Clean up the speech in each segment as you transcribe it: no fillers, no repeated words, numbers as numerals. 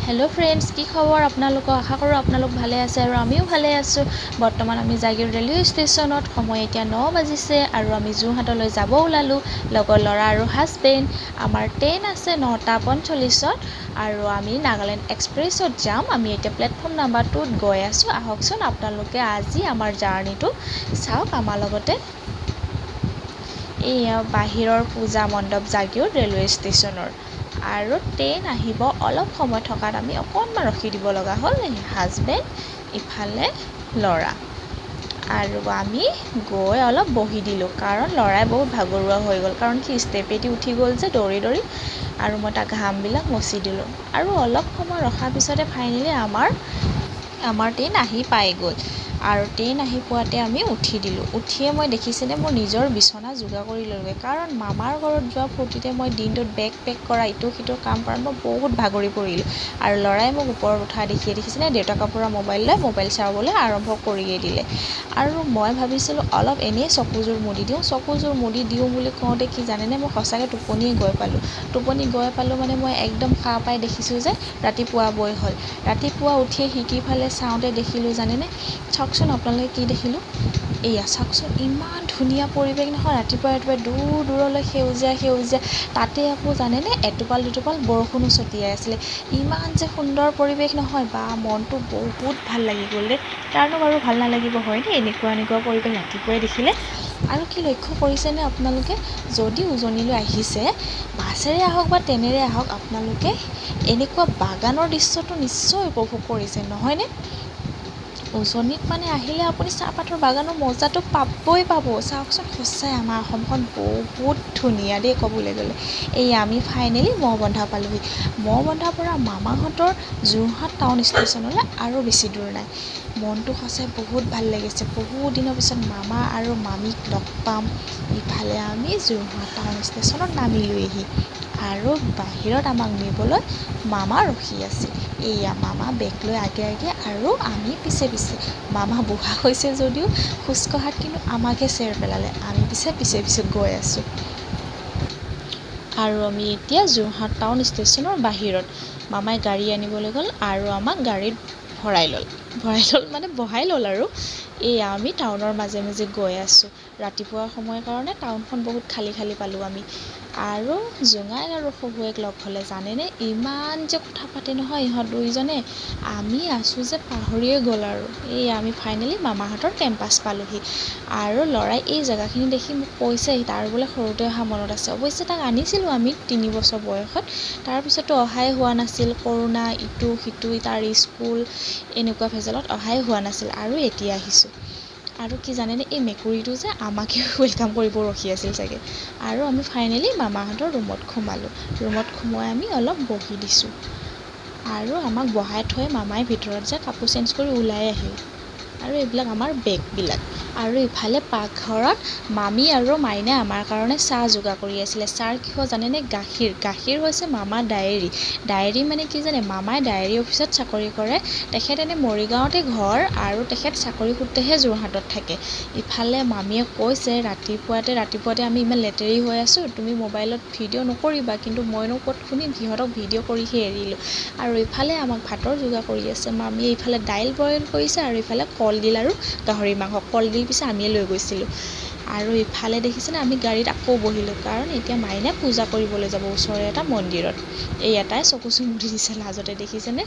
Hello' friends, কি খবৰ আপোনালোকৰ? আশা কৰোঁ আপোনালোক ভালে আছে আৰু আমিও ভালে আছোঁ। বৰ্তমান আমি জাগীৰোড ৰেলৱে ষ্টেচনত, সময় এতিয়া 9 বাজিছে আৰু আমি যোৰহাটলৈ যাব ওলালোঁ, লগৰ ল'ৰা আৰু হাজবেণ্ড। আমাৰ ট্ৰেইন আছে 9:45ত আৰু আমি নাগালেণ্ড এক্সপ্ৰেছত যাম। আমি এতিয়া প্লেটফৰ্ম নাম্বাৰ 2ত গৈ আছোঁ। আহকচোন আপোনালোকে আজি আমাৰ জাৰ্ণিটো চাওক আমাৰ লগতে। এইয়া বাহিৰৰ পূজা মণ্ডপ জাগীৰোড ৰেলৱে ষ্টেচনৰ। আৰু ট্ৰেইন আহিব অলপ সময় থকাত আমি অকণমান ৰখি দিব লগা হ'ল, হাজবেণ্ড ইফালে ল'ৰা আৰু আমি গৈ অলপ বহি দিলোঁ, কাৰণ ল'ৰাই বহুত ভাগৰুৱা হৈ গ'ল, কাৰণ সি ষ্টেপেদি উঠি গ'ল যে দৌৰি দৌৰি, আৰু মই তাৰ ঘামবিলাক মচি দিলোঁ। আৰু অলপ সময় ৰখাৰ পিছতে ফাইনেলি আমাৰ ট্ৰেইন আহি পাই গ'ল। আৰু ট্ৰেইন আহি পোৱাতে আমি উঠি দিলোঁ। উঠিয়ে মই দেখিছেনে মোৰ নিজৰ বিচনা যোগাৰ কৰি ল'লোগৈ, কাৰণ মামাৰ ঘৰত যোৱা ফূৰ্তিতে মই দিনটোত বেগ পেক কৰা ইটো সিটো কাম কৰাত মই বহুত ভাগৰি পৰিলোঁ। আৰু ল'ৰাই মোক ওপৰত উঠা দেখিয়ে দেখিছেনে দেউতাকৰ পৰা মোবাইল লৈ মোবাইল চাবলৈ আৰম্ভ কৰিয়ে দিলে। আৰু মই ভাবিছিলোঁ অলপ এনেই চকুযোৰ মুদি দিওঁ, চকুযোৰ মুদি দিওঁ বুলি কওঁতে কি জানেনে মই সঁচাকৈ টোপনিয়ে গৈ পালোঁ। টোপনি গৈ পালোঁ মানে মই একদম সাৰ পাই দেখিছোঁ যে ৰাতিপুৱাবই হ'ল। ৰাতিপুৱা উঠিয়ে খিৰিকীফালে চাওঁতে দেখিলোঁ জানেনে, চাওকচোন আপোনালোকে কি দেখিলোঁ, এইয়া চাওকচোন ইমান ধুনীয়া পৰিৱেশ নহয়, ৰাতিপুৱা ৰাতিপুৱা দূৰ দূৰলৈ সেউজীয়া সেউজীয়া, তাতে আকৌ জানেনে এটোপাল দুটোপাল বৰষুণো ছটিয়াই আছিলে। ইমান যে সুন্দৰ পৰিৱেশ নহয়, বা মনটো বহুত ভাল লাগি গ'ল দেই। কাৰণো বাৰু ভাল নালাগিব হয়নে এনেকুৱা এনেকুৱা পৰিৱেশ ৰাতিপুৱাই দেখিলে। আৰু কি লক্ষ্য কৰিছেনে আপোনালোকে, যদি উজনিলৈ আহিছে বাছেৰে আহক বা ট্ৰেইনেৰে আহক, আপোনালোকে এনেকুৱা বাগানৰ দৃশ্যটো নিশ্চয় উপভোগ কৰিছে নহয়নে? উজনিত মানে আহিলে আপুনি চাহপাতৰ বাগানৰ মজাটো পাবই পাব। চাওকচোন সঁচাই আমাৰ অসমখন বহুত ধুনীয়া দেই ক'বলৈ গ'লে। এই আমি ফাইনেলি মহবন্ধা পালোহি। মহবন্ধাৰ পৰা মামাহঁতৰ যোৰহাট টাউন ষ্টেচনলৈ আৰু বেছি দূৰ নাই। মনটো সঁচাই বহুত ভাল লাগিছে, বহুত দিনৰ পিছত মামা আৰু মামীক লগ পাম। ইফালে আমি যোৰহাট টাউন ষ্টেচনত নামিলোৱেহি আৰু বাহিৰত আমাক নিবলৈ মামা ৰখি আছিল। এইয়া মামা বেগ লৈ আগে আগে আৰু আমি পিছে পিছে। মামা বুঢ়া হৈছে যদিও খোজকঢ়াত কিন্তু আমাকহে চেৰ পেলালে, আমি পিছে পিছে পিছে গৈ আছোঁ। আৰু আমি এতিয়া যোৰহাট টাউন ষ্টেচনৰ বাহিৰত। মামাই গাড়ী আনিবলৈ গ'ল আৰু আমাক গাড়ীত ভৰাই ল'ল, ভৰাই ল'ল মানে বহাই ল'ল। আৰু এইয়া আমি টাউনৰ মাজে মাজে গৈ আছোঁ। ৰাতিপুৱা সময়ৰ কাৰণে টাউনখন বহুত খালী খালী পালোঁ আমি। আৰু জোঙাই আৰু শহুৱেক লগ হ'লে জানেনে ইমান যে কথা পাতে নহয় ইহঁত দুইজনে, আমি আছোঁ যে পাহৰিয়ে গ'ল। আৰু এই আমি ফাইনেলি মামাহঁতৰ কেম্পাছ পালোহি। আৰু ল'ৰাই এই জেগাখিনি দেখি মোক কৈছে তাৰ বোলে সৰুতে অহা মনত আছে। অৱশ্যে তাক আনিছিলোঁ আমি 3 বছৰ বয়সত, তাৰপিছতো অহাই হোৱা নাছিল, কৰোণা ইটো সিটো তাৰ স্কুল এনেকুৱা ভেজালত অহাই হোৱা নাছিল। আৰু এতিয়া আহিছোঁ। আৰু কি জানেনে এই মেকুৰীটো যে আমাকে welcome কৰিব ৰখি আছিল চাগে। আৰু আমি ফাইনেলি মামাহঁতৰ ৰুমত সোমালোঁ। ৰুমত সোমাই আমি অলপ বহি দিছোঁ আৰু আমাক বহাই থৈ মামাই ভিতৰত যে কাপোৰ চেঞ্জ কৰি ওলাই আহিল। আৰু এইবিলাক আমাৰ বেগবিলাক। আৰু ইফালে পাকঘৰত মামী আৰু মাইনাই আমাৰ কাৰণে চাহ যোগাৰ কৰি আছিলে। চাহ কিহৰ জানেনে? গাখীৰ। গাখীৰ হৈছে মামাৰ ডায়েৰী। ডায়েৰী মানে কি জানে, মামাই ডায়েৰী অফিচত চাকৰি কৰে। তেখেত এনে মৰিগাঁৱতে ঘৰ আৰু তেখেত চাকৰি সূত্ৰেহে যোৰহাটত থাকে। ইফালে মামীয়ে কৈছে ৰাতিপুৱাতে ৰাতিপুৱাতে আমি ইমান লেতেৰি হৈ আছোঁ, তুমি মোবাইলত ভিডিঅ' নকৰিবা, কিন্তু মইনো ক'ত শুনিম, সিহঁতক ভিডিঅ' কৰিহে এৰিলোঁ। আৰু ইফালে আমাক ভাতৰ যোগাৰ কৰি আছে মামীয়ে। ইফালে দাইল বইল কৰিছে আৰু ইফালে কলডিল আৰু গাহৰি মাংস। কলডিল পিছে আমিয়ে লৈ গৈছিলোঁ। আৰু ইফালে দেখিছেনে আমি গাড়ীত আকৌ বহিলোঁ, কাৰণ এতিয়া মাইনাই পূজা কৰিবলৈ যাব ওচৰৰে এটা মন্দিৰত। এই এটাই চকু চুমুদি দিছে লাজতে, দেখিছেনে?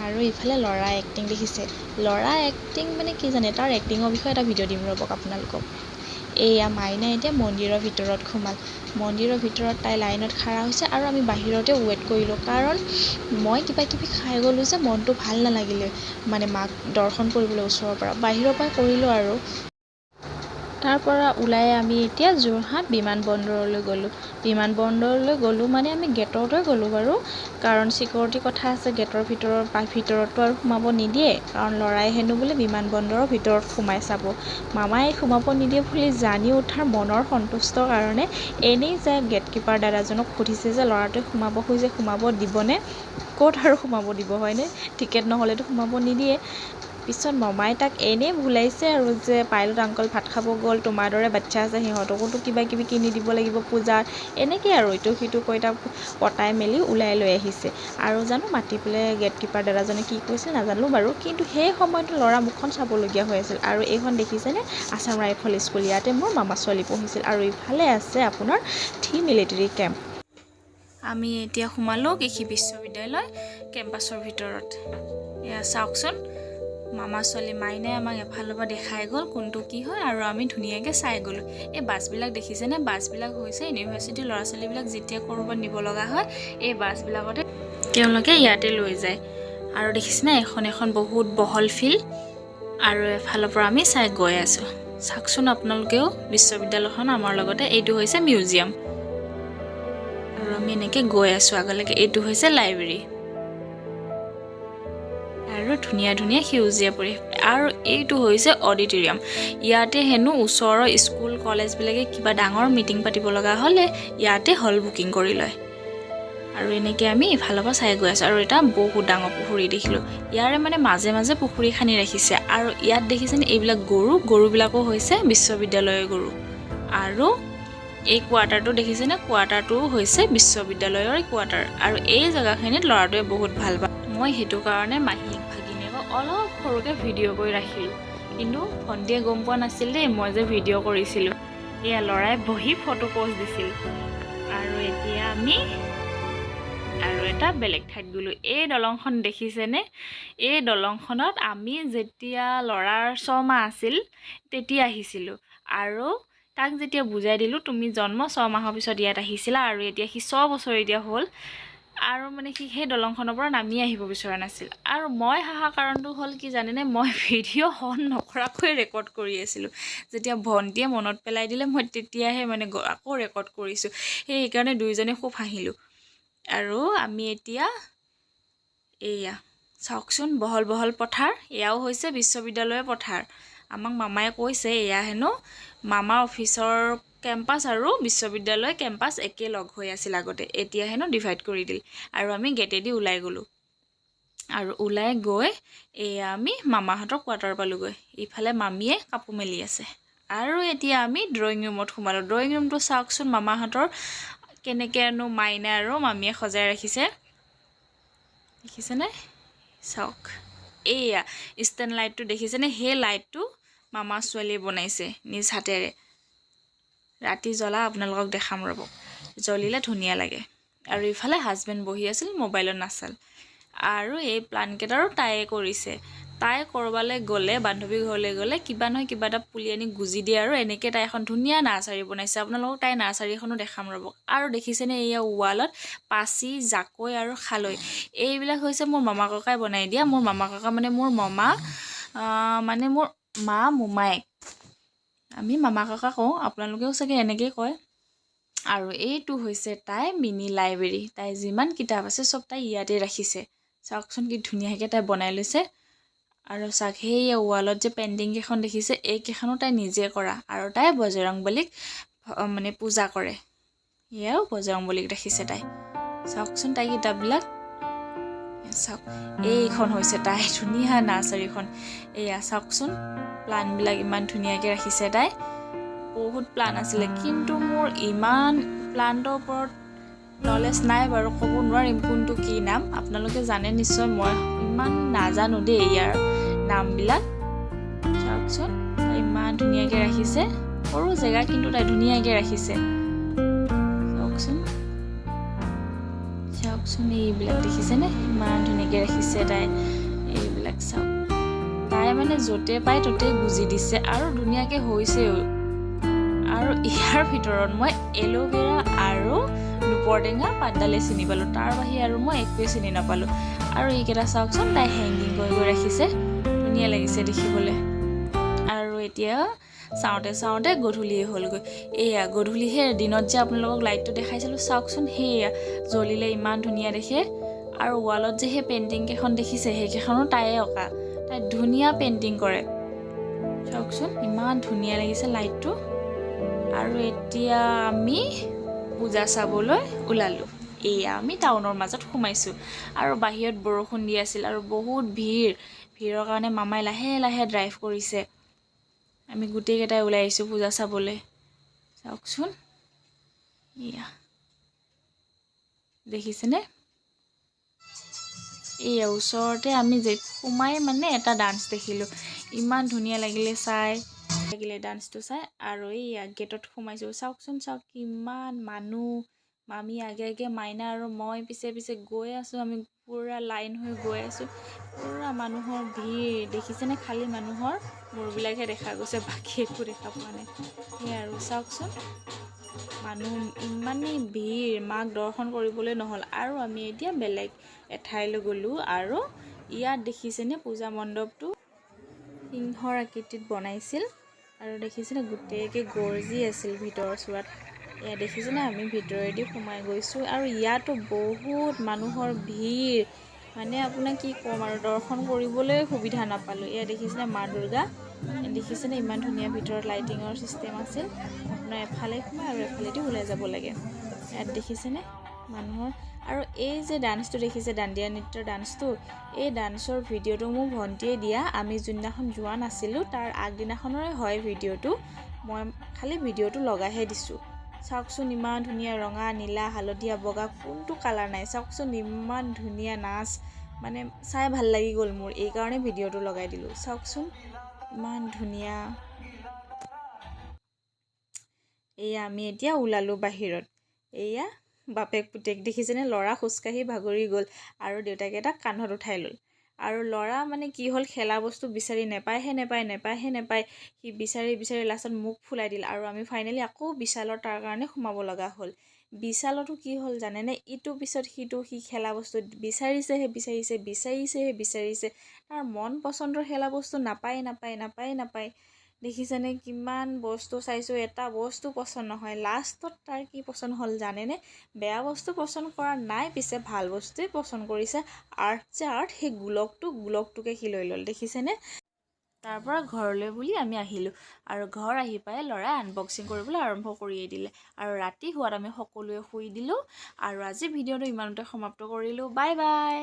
আৰু ইফালে ল'ৰা এক্টিং দেখিছে, ল'ৰা এক্টিং মানে কি জানে, তাৰ এক্টিঙৰ বিষয়ে এটা ভিডিঅ' দিম ৰ'বক আপোনালোকক। এইয়া মাইনা এতিয়া মন্দিৰৰ ভিতৰত সোমাল। মন্দিৰৰ ভিতৰত তাই লাইনত খাৰা হৈছে আৰু আমি বাহিৰতে ৱেইট কৰিলোঁ, কাৰণ মই কিবা কিবি খাই গ'লোঁ যে মনটো ভাল নালাগিলে মানে মাক দৰ্শন কৰিবলৈ ওচৰৰ পৰা, বাহিৰৰ পৰা কৰিলোঁ। আৰু তাৰ পৰা ওলাই আমি এতিয়া যোৰহাট বিমানবন্দৰলৈ গ'লোঁ। বিমানবন্দৰলৈ গ'লোঁ মানে আমি গেটতে গ'লোঁ বাৰু, কাৰণ ছিকিউৰিটিৰ কথা আছে, গেটৰ ভিতৰত বা ভিতৰততো আৰু সোমাব নিদিয়ে, কাৰণ ল'ৰাই হেনো বোলে বিমানবন্দৰৰ ভিতৰত সোমাই চাব। মামাই সোমাব নিদিয়ে বুলি জানি উঠাৰ মনৰ সন্তুষ্টৰ কাৰণে এনেই যায় গেটকিপাৰ দাদাজনক সুধিছে যে ল'ৰাটোৱে সোমাব খুজিছে, সোমাব দিবনে? ক'ত আৰু সোমাব দিব হয়নে, টিকেট নহ'লেতো সোমাব নিদিয়ে। পিছত মামাই তাক এনেই ভুলাইছে আৰু যে পাইলট আংকল ভাত খাব গ'ল, তোমাৰ দৰে বাচ্ছা আছে, সিহঁতকোতো কিবা কিবি কিনি দিব লাগিব পূজাত, এনেকৈ আৰু ইটো সিটো কৈ তাক পতাই মেলি ওলাই লৈ আহিছে। আৰু জানো মাতি পেলাই গেট কিপাৰ দাদাজনে কি কৈছিল নাজানো বাৰু, কিন্তু সেই সময়তো ল'ৰা মুখখন চাবলগীয়া হৈ আছিল। আৰু এইখন দেখিছেনে আছাম ৰাইফল স্কুল, ইয়াতে মোৰ মামা ছোৱালী পঢ়িছিল। আৰু ইফালে আছে আপোনাৰ থি মিলিটেৰী কেম্প। আমি এতিয়া সোমালোঁ কৃষি বিশ্ববিদ্যালয় কেম্পাছৰ ভিতৰত। এয়া চাওকচোন, মামা ছোৱালী মাইনাই আমাক এফালৰ পৰা দেখাই গ'ল কোনটো কি হয়, আৰু আমি ধুনীয়াকৈ চাই গ'লোঁ। এই বাছবিলাক দেখিছেনে? বাছবিলাক হৈছে ইউনিভাৰ্চিটিৰ ল'ৰা ছোৱালীবিলাক যেতিয়া ক'ৰবাত নিব লগা হয়, এই বাছবিলাকতে তেওঁলোকে ইয়াতে লৈ যায়। আৰু দেখিছেনে এখন এখন বহুত বহল ফিল্ড, আৰু এফালৰ পৰা আমি চাই গৈ আছোঁ। চাওকচোন আপোনালোকেও বিশ্ববিদ্যালয়খন আমাৰ লগতে। এইটো হৈছে মিউজিয়াম, আৰু আমি এনেকৈ গৈ আছোঁ আগলৈকে। এইটো হৈছে লাইব্ৰেৰী, আৰু ধুনীয়া ধুনীয়া সেউজীয়া পৰিৱেশ। আৰু এইটো হৈছে অডিটৰিয়াম। ইয়াতে হেনো ওচৰৰ স্কুল কলেজবিলাকে কিবা ডাঙৰ মিটিং পাতিব লগা হ'লে ইয়াতে হল বুকিং কৰি লয়। আৰু এনেকৈ আমি ইফালৰ পৰা চাই গৈ আছোঁ। আৰু এটা বহুত ডাঙৰ পুখুৰী দেখিলোঁ। ইয়াৰে মানে মাজে মাজে পুখুৰী খান্দি ৰাখিছে। আৰু ইয়াত দেখিছেনে এইবিলাক গৰু, গৰুবিলাকো হৈছে বিশ্ববিদ্যালয়ৰ গৰু। আৰু এই কোৱাৰ্টাৰটো দেখিছেনে? কোৱাৰ্টাৰটোও হৈছে বিশ্ববিদ্যালয়ৰ কোৱাৰ্টাৰ। আৰু এই জেগাখিনিত ল'ৰাটোৱে বহুত ভাল পায়। মই সেইটো কাৰণে মাহীক ভাগিনীয়েকক অলপ সৰুকৈ ভিডিঅ' কৰি ৰাখিলোঁ, কিন্তু ভণ্টিয়ে গম পোৱা নাছিল দেই মই যে ভিডিঅ' কৰিছিলোঁ। এয়া ল'ৰাই বহি ফটো প'ষ্ট দিছিল। আৰু এতিয়া আমি আৰু এটা বেলেগ ঠাইত গ'লোঁ। এই দলংখন দেখিছেনে? এই দলংখনত আমি যেতিয়া ল'ৰাৰ 6 মাহ আছিল তেতিয়া আহিছিলোঁ। আৰু তাক যেতিয়া বুজাই দিলোঁ, তুমি জন্ম 6 মাহৰ পিছত ইয়াত আহিছিলা, আৰু এতিয়া সি 6 বছৰ এতিয়া হ'ল, আৰু মানে সি সেই দলংখনৰ পৰা নামি আহিব বিচৰা নাছিল। আৰু মই হাঁহা কাৰণটো হ'ল কি জানেনে? মই ভিডিঅ' অন নকৰাকৈ ৰেকৰ্ড কৰি আছিলোঁ। যেতিয়া ভণ্টিয়ে মনত পেলাই দিলে, মই তেতিয়াহে মানে আকৌ ৰেকৰ্ড কৰিছোঁ। সেইকাৰণে দুয়োজনে খুব হাঁহিলোঁ। আৰু আমি এতিয়া এইয়া চাওকচোন, বহল বহল পথাৰ। এয়াও হৈছে বিশ্ববিদ্যালয়ৰ পথাৰ। আমাক মামাই কৈছে এয়া হেনো মামাৰ অফিচৰ কেম্পাছ আৰু বিশ্ববিদ্যালয় কেম্পাছ একেলগ হৈ আছিল আগতে, এতিয়া হেনো ডিভাইড কৰি দিল। আৰু আমি গেটেদি ওলাই গ'লোঁ, আৰু ওলাই গৈ এয়া আমি মামাহঁতৰ কোৱাৰ্টাৰ পালোগৈ। ইফালে মামীয়ে কাপোৰ মেলি আছে। আৰু এতিয়া আমি ড্ৰয়িং ৰুমত সোমালোঁ। ড্ৰয়িং ৰুমটো চাওকচোন মামাহঁতৰ, কেনেকৈনো মাইনা আৰু মামীয়ে সজাই ৰাখিছে, দেখিছেনে? চাওক, এইয়া ষ্টেণ্ড লাইটটো দেখিছেনে? সেই লাইটটো মামা ছোৱালীয়ে বনাইছে নিজ হাতেৰে। ৰাতি জ্বলা আপোনালোকক দেখাম ৰ'ব, জ্বলিলে ধুনীয়া লাগে। আৰু ইফালে হাজবেণ্ড বহি আছিল মোবাইলত নাচাল। আৰু এই প্লানকেইটাৰো তাইয়ে কৰিছে। তাই ক'ৰবালৈ গ'লে, বান্ধৱী ঘৰলৈ গ'লে কিবা নহয় কিবা এটা পুলি আনি গুজি দিয়ে, আৰু এনেকৈ তাই এখন ধুনীয়া নাৰ্চাৰী বনাইছে। আপোনালোকক তাই নাৰ্চাৰীখনো দেখাম ৰ'ব। আৰু দেখিছেনে এয়া ৱালত পাচি, জাকৈ আৰু খালৈ, এইবিলাক হৈছে মোৰ মামা ককাই বনাই দিয়া। মোৰ মামা ককা মানে মোৰ মামা, মানে মোৰ মা মোমায়েক, আমি মামা ককা কওঁ, আপোনালোকেও চাগে এনেকেই কয়। আৰু এইটো হৈছে তাই মিনি লাইব্ৰেৰী। তাই যিমান কিতাপ আছে চব তাই ইয়াতে ৰাখিছে। চাওকচোন কি ধুনীয়াকৈ তাই বনাই লৈছে। আৰু চাওক, সেই ৱালত যে পেইণ্টিং কেইখন দেখিছে, এইকেইখনো তাই নিজে কৰা। আৰু তাই বজৰংবলীক মানে পূজা কৰে, এয়াও বজৰংবলীক ৰাখিছে তাই। চাওকচোন তাই কিতাপবিলাক চাওক। এইখন হৈছে তাই ধুনীয়া নাৰ্চাৰীখন। এয়া চাওকচোন, প্লাণ্টবিলাক ইমান ধুনীয়াকৈ ৰাখিছে তাই। বহুত প্লাণ্ট আছিলে, কিন্তু মোৰ ইমান প্লাণ্টৰ ওপৰত নলেজ নাই বাৰু, ক'ব নোৱাৰিম কোনটো কি নাম। আপোনালোকে জানে নিশ্চয়, মই ইমান নাজানো দেই ইয়াৰ নামবিলাক। চাওকচোন, তাই ইমান ধুনীয়াকৈ ৰাখিছে। সৰু জেগা, কিন্তু তাই ধুনীয়াকৈ ৰাখিছে। চাওকচোন, চাওকচোন, এইবিলাক দেখিছেনে? ইমান ধুনীয়াকৈ ৰাখিছে তাই। এইবিলাক চাওক, তাই মানে য'তে পায় ত'তে গুজি দিছে, আৰু ধুনীয়াকৈ হৈছেও। আৰু ইয়াৰ ভিতৰত মই এল'ভেৰা আৰু দুপৰটেঙা পাতডালে চিনি পালোঁ, তাৰ বাহিৰে আৰু মই একোৱে চিনি নাপালোঁ। আৰু এইকেইটা চাওকচোন, তাই হেংগিং কৰি কৰি ৰাখিছে, ধুনীয়া লাগিছে দেখিবলৈ। আৰু এতিয়া চাওঁতে চাওঁতে গধূলিয়ে হ'লগৈ। এয়া গধূলিহে, দিনত যে আপোনালোকক লাইটটো দেখাইছিলোঁ, চাওকচোন, সেয়া জ্বলিলে ইমান ধুনীয়া দেখে। আৰু ৱালত যে সেই পেইণ্টিং কেইখন দেখিছে, সেইকেইখনো তাইয়ে অঁকা। তাই ধুনীয়া পেইণ্টিং কৰে। চাওকচোন, ইমান ধুনীয়া লাগিছে লাইটটো। আৰু এতিয়া আমি পূজা চাবলৈ ওলালোঁ। এয়া আমি টাউনৰ মাজত সোমাইছোঁ, আৰু বাহিৰত বৰষুণ দি আছিল আৰু বহুত ভিৰ। ভিৰৰ কাৰণে মামাই লাহে লাহে ড্ৰাইভ কৰিছে। আমি গোটেইকেইটাই ওলাই আহিছোঁ পূজা চাবলৈ। চাওকচোন, এয়া দেখিছেনে? এইয়া ওচৰতে আমি যে সোমাই মানে এটা ডান্স দেখিলোঁ, ইমান ধুনীয়া লাগিলে চাই, লাগিলে ডান্সটো চাই। আৰু এইয়া গেটত সোমাইছোঁ। চাওকচোন চাওক, কিমান মানুহ। মামী আগে আগে, মাইনা আৰু মই পিছে পিছে গৈ আছোঁ। আমি পূৰা লাইন হৈ গৈ আছোঁ। পূৰা মানুহৰ ভিৰ দেখিছেনে? খালী মানুহৰ মূৰবিলাকহে দেখা গৈছে, বাকী একো দেখা পোৱা নাই। সেয়াই আৰু চাওকচোন, মানুহ ইমানেই ভিৰ, মাক দৰ্শন কৰিবলৈ নহ'ল। আৰু আমি এতিয়া বেলেগ এঠাইলৈ গ'লোঁ। আৰু ইয়াত দেখিছেনে পূজা মণ্ডপটো সিংহৰ আকৃতিত বনাইছিল। আৰু দেখিছেনে, গোটেইকে গৰ্জি আছিল ভিতৰৰ চোৱাত। এয়া দেখিছেনে, আমি ভিতৰেদি সোমাই গৈছোঁ। আৰু ইয়াতো বহুত মানুহৰ ভিৰ, মানে আপোনাক কি ক'ম আৰু, দৰ্শন কৰিবলৈ সুবিধা নাপালোঁ। এয়া দেখিছেনে মা দুৰ্গা, দেখিছেনে ইমান ধুনীয়া ভিতৰত লাইটিঙৰ ছিষ্টেম আছিল। আপোনাৰ এফালে সোমাই আৰু এফালেদি ওলাই যাব লাগে। ইয়াত দেখিছেনে মানুহৰ। আৰু এই যে ডান্সটো দেখিছে, দাণ্ডিয়া নৃত্যৰ ডান্সটো, এই ডান্সৰ ভিডিঅ'টো মোৰ ভণ্টিয়ে দিয়া। আমি যোনদিনাখন যোৱা নাছিলোঁ, তাৰ আগদিনাখনৰে হয় ভিডিঅ'টো। মই খালি ভিডিঅ'টো লগাইহে দিছোঁ। চাওকচোন, ইমান ধুনীয়া ৰঙা, নীলা, হালধীয়া, বগা, কোনটো কালাৰ নাই। চাওকচোন, ইমান ধুনীয়া নাচ, মানে চাই ভাল লাগি গ'ল মোৰ, এইকাৰণে ভিডিঅ'টো লগাই দিলোঁ। চাওকচোন, ইমান ধুনীয়া। এয়া আমি এতিয়া ওলালোঁ বাহিৰত। এয়া বাপেক পুতেক দেখিছেনে? ল'ৰা খোজকাঢ়ি ভাগৰি গ'ল আৰু দেউতাকে তাক কান্ধত উঠাই ল'ল। আৰু ল'ৰা মানে কি হ'ল, খেলা বস্তু বিচাৰি নেপায়হে নেপায়, নেপায়হে নেপায়। সি বিচাৰি বিচাৰি লাষ্টত মুখ ফুলাই দিল। আৰু আমি ফাইনেলি আকৌ বিশালত তাৰ কাৰণে সোমাব লগা হ'ল। বিশালতো কি হ'ল জানেনে? ইটো পিছত সিটো সি খেলা বস্তু বিচাৰিছেহে বিচাৰিছে, বিচাৰিছেহে বিচাৰিছে। তাৰ মন পচন্দৰ খেলা বস্তু নাপায় নাপায় নাপায় নাপায়। দেখিছেনে, কিমান বস্তু চাইছোঁ, এটা বস্তু পচন্দ নহয়। লাষ্টত তাৰ কি পচন্দ হ'ল জানেনে? বেয়া বস্তু পচন্দ কৰা নাই পিছে, ভাল বস্তুৱেই পচন্দ কৰিছে। আৰ্ট যে আৰ্ট, সেই গোলকটোকে সি লৈ ল'ল, দেখিছেনে? তাৰ পৰা ঘৰলৈ বুলি আমি আহিলোঁ। আৰু ঘৰ আহি পাই ল'ৰাই আনবক্সিং কৰিবলৈ আৰম্ভ কৰিয়ে দিলে। আৰু ৰাতি হোৱাত আমি সকলোৱে শুই দিলোঁ। আৰু আজি ভিডিঅ'টো ইমানতে সমাপ্ত কৰিলোঁ। Bye bye.